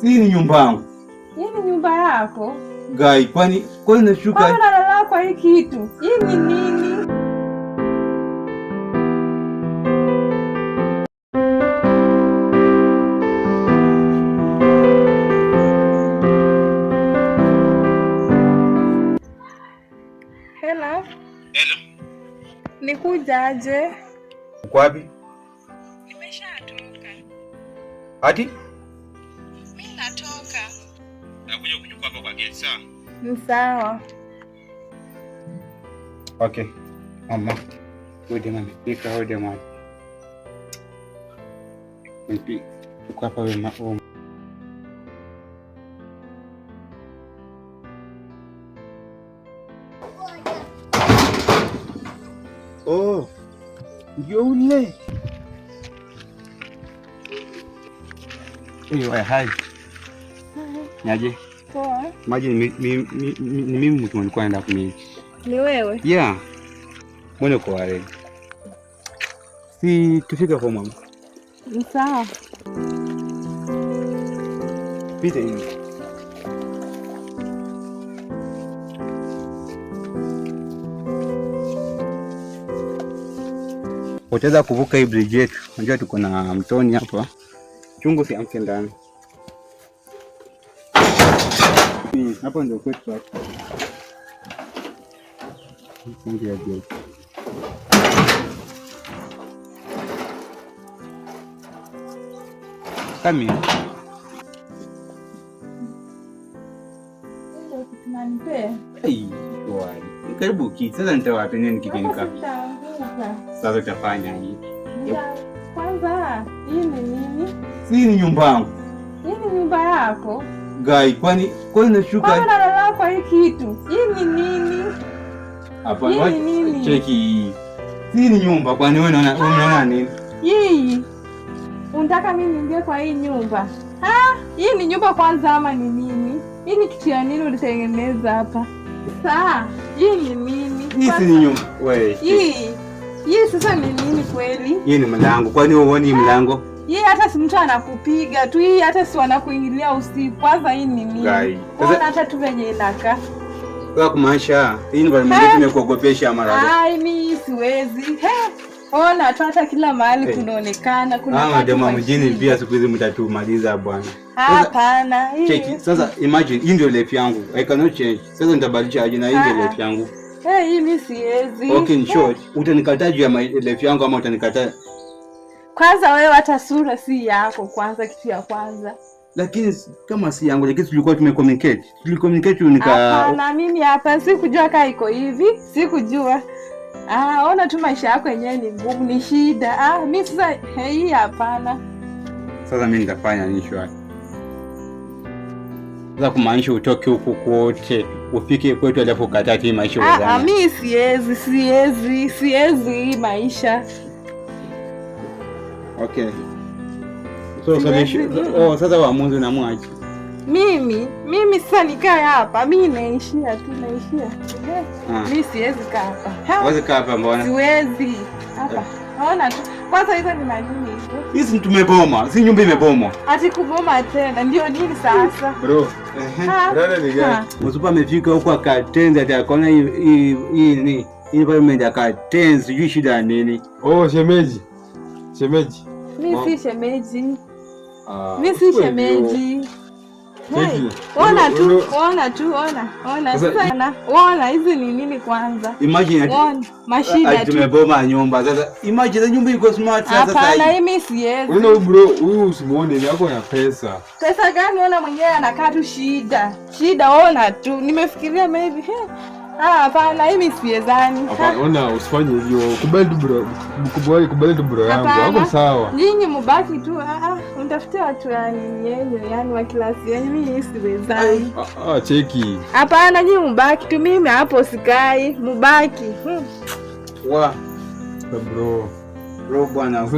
Si ni nyumba yangu. Hii ni nyumba yako? Gai, kwani nashuka? Kwani unalala kwa hii kitu? Hii ni nini? Hello. Hello. Nikujaje? Uko wapi? Nimeshatoka. Ati? Mimi natoka. Nakuja kuchukua hapa kwa gate, sawa? Ni sawa. Okay. Mama. Wewe mama, pika wewe mama. Nipi. Uko hapa wewe mama. Oh. Ndio ule. Hey, hi. Niaje? Poa. Maji ni mimi mtu nilikuwa naenda kumiliki. Ni wewe? Yeah. Mbona uko wale? Si tufike kwa mama. Ni sawa. Pita hivi. Utaweza kuvuka hii bridge yetu. Unajua tuko na mtoni hapa. Chungu si amke ndani. Hapo ndio kwetu hapo. Ingia gate. Come here. Hey, karibu kiti. Sasa nitawapi nini kikinika? Sasa utafanya hivi. Kwanza, hii ni nini? Si ni nyumba yangu. Hii ni nyumba yako? Gai, kwani nashuka? Kwani unalala kwa hii kitu? Hii ni nini? Hapa cheki. Si ni nyumba, kwani wewe unaona nini? Hii. Unataka mimi niingie kwa hii nyumba? Ah, hii ni nyumba kwanza ama ni nini? Hii ni kitu ya nini ulitengeneza hapa? Saa, hii ni nini? Hii si ni nyumba. Wewe. Hii sasa ni nini kweli? Hii ni mlango. Kwani wewe huoni mlango? Hii hata si mtu anakupiga tu, hii hata si wanakuingilia usiku. Kwanza hii ni nini? Ona hata tu venye inakaa. Kwa kumaanisha hii environment yetu imekuogopesha mara. Ai, mimi siwezi. Ona tu hata kila mahali kunaonekana kuna madema mjini pia siku hizi mtatumaliza bwana. Hapana. Cheki, sasa imagine hii ndio life yangu. I cannot change. Sasa nitabadilisha aje na hii ndio life yangu? Hii mimi siwezi. Okay, in short, utanikataa juu ya life yangu ama utanikataa? Kwanza wewe hata sura si yako kwanza, kitu ya kwanza. Lakini kama si yangu, lakini tulikuwa tumecommunicate. Tulicommunicate nika. Hapana, mimi hapa sikujua kama iko hivi, sikujua. Ah, ona tu maisha yako yenyewe ni ngumu, ni shida. Ah, mimi sasa hii hapana. Sasa mimi nitafanya nini shwari? Sasa kumaanisha utoke huku kote, ufike kwetu alafu ukataa hii maisha uwezane. Ah, mimi siwezi hii maisha. Okay. So sasa waamuzi unamwacha. Mimi sasa nikae hapa, mimi naishia tu, naishia. Mimi siwezi kaa hapa. Huwezi kaa hapa mbona? Siwezi. Hapa. Ona tu. Kwanza hizo ni manini hizo? Hizi tumeboma, si nyumba imebomwa. Ati kuboma tena, ndio nini sasa? Bro. Rada ni gani? Msupa amefika huko akatenza ati akaona hii ni environment akatenza, sijui shida nini. Oh, shemeji. Shemeji. Mimi si shemeji. Mimi si shemeji. Ona tu, ona tu, ona, ona. Sasa ona hizi ni nini kwanza? Imagine mashida tu. Tumeboma nyumba. Sasa imagine nyumba iko smart sasa. Hapana, mimi siwezi. Unaona bro, huyu usimuone ni yako na pesa. Pesa gani? Ona mwenyewe anakaa tu shida. Shida ona tu. Nimefikiria maybe. Ah, hapana, mimi siwezani. Hapana, ona usifanye hivyo. Kubali tu bro. Kubali tu bro yangu. Hapo sawa. Nyinyi mubaki tu. Mtafute watu yani yenyu, yani wa klasi yenyu, mimi siwezani. Cheki. Hapana, nyinyi mubaki tu, mimi hapo sikai. Mubaki. Wa. Bro. Bro bwana.